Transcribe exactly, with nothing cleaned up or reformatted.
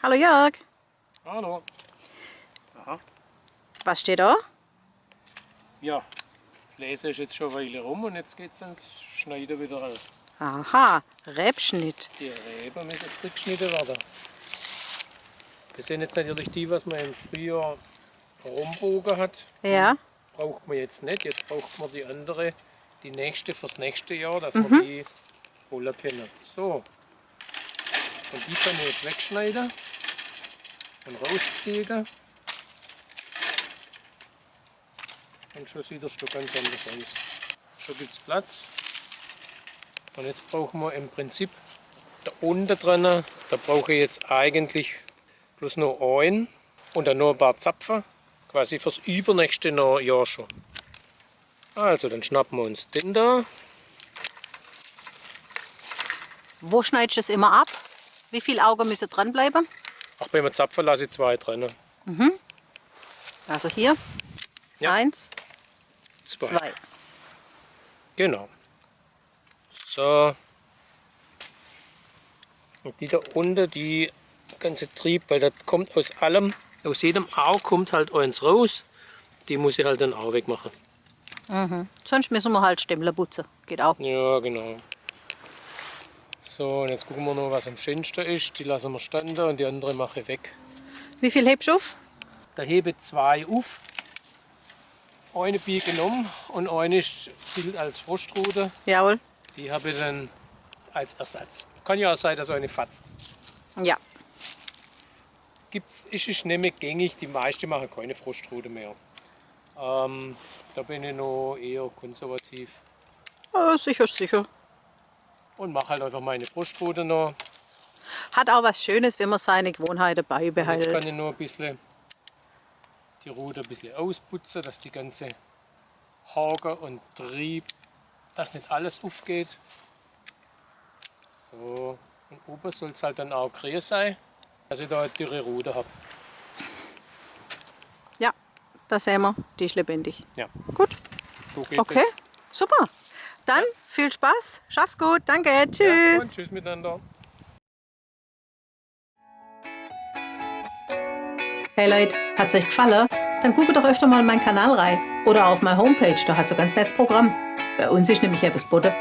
Hallo Jörg. Hallo. Aha. Was steht da? Ja, das Lesen ist jetzt schon eine Weile rum und jetzt geht's ans Schneiden wieder raus. Aha, Rebschnitt. Die Reben müssen zurückgeschnitten werden. Das sind jetzt natürlich die, was man im Frühjahr rumbogen hat. Ja. Die braucht man jetzt nicht. Jetzt braucht man die andere, die nächste fürs nächste Jahr, dass man die holen können. So. Und die kann man jetzt wegschneiden und rausziehen. Und schon sieht das Stück ganz anders aus. Schon gibt's Platz. Und jetzt brauchen wir im Prinzip da unten dran, da brauche ich jetzt eigentlich bloß noch einen und dann noch ein paar Zapfen, quasi fürs übernächste noch Jahr schon. Also, dann schnappen wir uns den da. Wo schneidest du es immer ab? Wie viele Augen müssen dranbleiben? Ach, beim Zapfen lasse ich zwei dran. Mhm. Also hier. Ja. Eins, zwei. Zwei. Genau. So. Und die da unten, die ganze Trieb, weil das kommt aus allem, aus jedem Auge kommt halt eins raus. Die muss ich halt dann auch wegmachen. Mhm. Sonst müssen wir halt Stemmler putzen. Geht auch. Ja, genau. So, und jetzt gucken wir noch, was am schönsten ist. Die lassen wir stehen und die andere mache ich weg. Wie viel hebst du auf? Da hebe ich zwei auf. Eine biege ich um und eine ist, gilt als Frostrute. Jawohl. Die habe ich dann als Ersatz. Kann ja auch sein, dass eine fatzt. Ja. Gibt's, ist, ist nicht mehr gängig, die meisten machen keine Frostrute mehr. Ähm, da bin ich noch eher konservativ. Ja, sicher, sicher. Und mach halt einfach meine Frostrute noch. Hat auch was Schönes, wenn man seine Gewohnheiten beibehält. Und jetzt kann ich nur ein bisschen die Rute ein bisschen ausputzen, dass die ganze Haken und Trieb, dass nicht alles aufgeht. So, und oben soll's halt dann auch grün sein, dass ich da eine dürre Rute hab. Ja, da sehen wir, die ist lebendig. Ja. Gut. So geht es. Okay, super. Dann viel Spaß, schaff's gut, danke, tschüss. Ja, und tschüss miteinander. Hey Leute, hat's euch gefallen? Dann guckt doch öfter mal in meinen Kanal rein oder auf meine Homepage, da hat's ein ganz nettes Programm. Bei uns ist nämlich etwas geboten.